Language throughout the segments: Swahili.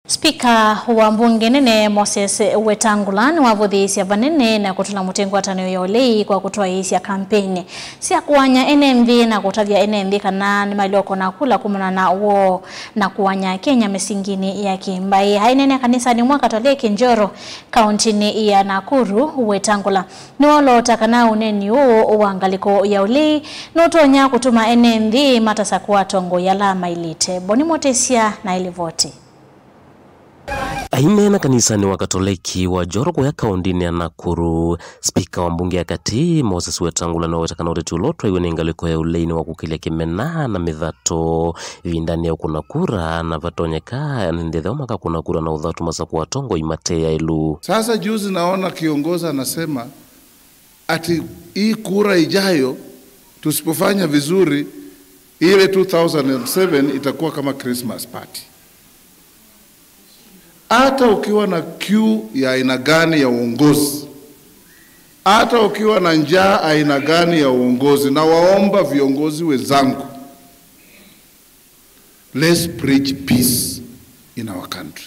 Spika wa mbunge nene Moses Wetangula ni wavuthiisya vanene na kutula mutengo atano yolei kwa kutoa isya kampeni sya kuanya NMV na kutavya NMV kana ni malioko na kula kumuna na wo na kuanya Kenya misingini ya kimbai hainene kanisa ni mwaka Katoliki Njoro kauntini ya Nakuru. Wetangula ni walota kana uneni uo uangaliko ya ulei nutonya kutuma NMV matasa kuwa tongo yala mailite Boni Motesia na ilivoti. Ainena kanisani wa Katoliki wa Njoro kwa kaundini ya Nakuru. Spika wa mbunge ya kati Moses Wetangula na wetakana utetu lotwa iwe nengaliko ya uleini wa kukilia kimena na midhato vindani ya kuna kura na vatonyeka nendedhe omaka kuna kura na udhatu masaku watongo imatea ilu. Sasa juzi naona kiongoza anasema ati hii kura ijayo tusipofanya vizuri ile 2007 itakuwa kama Christmas party. Hata ukiwa na kiu ya aina gani ya uongozi, hata ukiwa na njaa aina gani ya uongozi, na waomba viongozi wenzangu, let's preach peace in our country.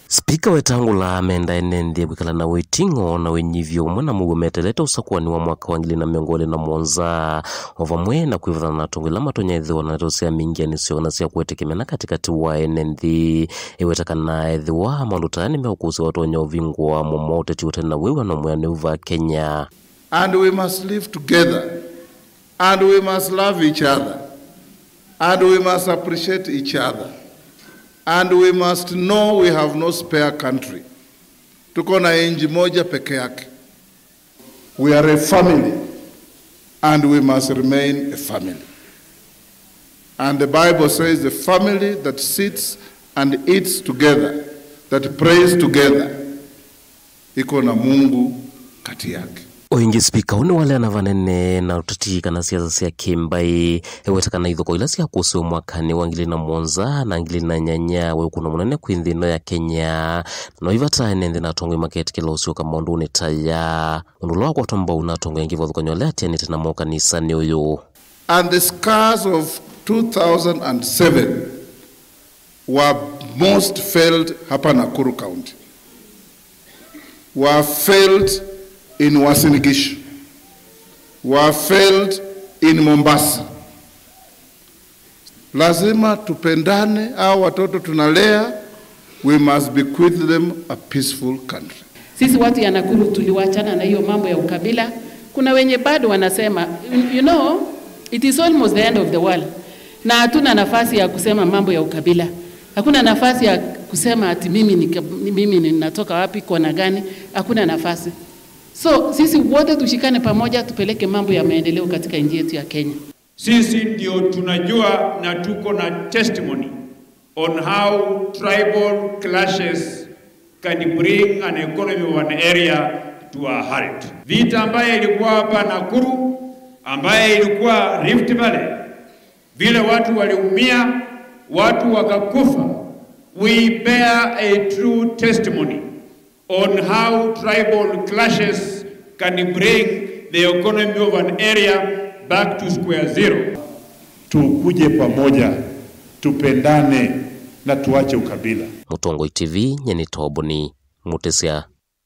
Spika Wetangula amenda enende kwikala na wetingo na wenyivyo mwana mugometeleta usakuwa ni wa mwaka wa 2027 ovamwe na kuivana na tongela matonya ethiwa na tosia mingi anisio na sia kuetekemena katikati wa enenthi iwetakana ethiwa maundu tani meukusi watonya uvingwa momote tiwote na wewe na mwene uva Kenya. And we must live together, and we must love each other, and we must appreciate each other. And we must know we have no spare country. Tuko na inji moja peke yake. We are a family, and we must remain a family. And the Bible says the family that sits and eats together, that prays together, iko na Mungu kati yake. Oingi spika uni wale anavanene na utati kana siasa sia kimbai ewetakana ithoko ila sia kuhusu mwakani wa 2007 na 2008 we kuna munene kwinthino ya Kenya no ivata enende na tongwe market kila usio kama undu unitaya unduloa kwa tomba unatongo ingi vodhukonyole atiani tena mwaka nisani uyu. And the scars of 2007 were most felt hapa Nakuru County, were felt in Uasin Gishu, were felt in Mombasa. Lazima tupendane, au watoto tunalea, we must bequeath them a peaceful country. Sisi watu ya Nakuru tuliwachana na hiyo mambo ya ukabila. Kuna wenye bado wanasema, you know, it is almost the end of the world. Na hatuna nafasi ya kusema mambo ya ukabila. Hakuna nafasi ya kusema ati mimi ninatoka wapi, kona gani, hakuna nafasi. So sisi wote tushikane pamoja tupeleke mambo ya maendeleo katika nchi yetu ya Kenya. Sisi ndio tunajua na tuko na testimony on how tribal clashes can bring an economy of an area to a halt. Vita ambaye ilikuwa hapa Nakuru, ambaye ilikuwa Rift Valley, vile watu waliumia, watu wakakufa. We bear a true testimony on how tribal clashes can bring the economy of an area back to square zero. Tukuje pamoja, tupendane na tuache ukabila. Mutongo TV, nyeni toboni, Mutesia.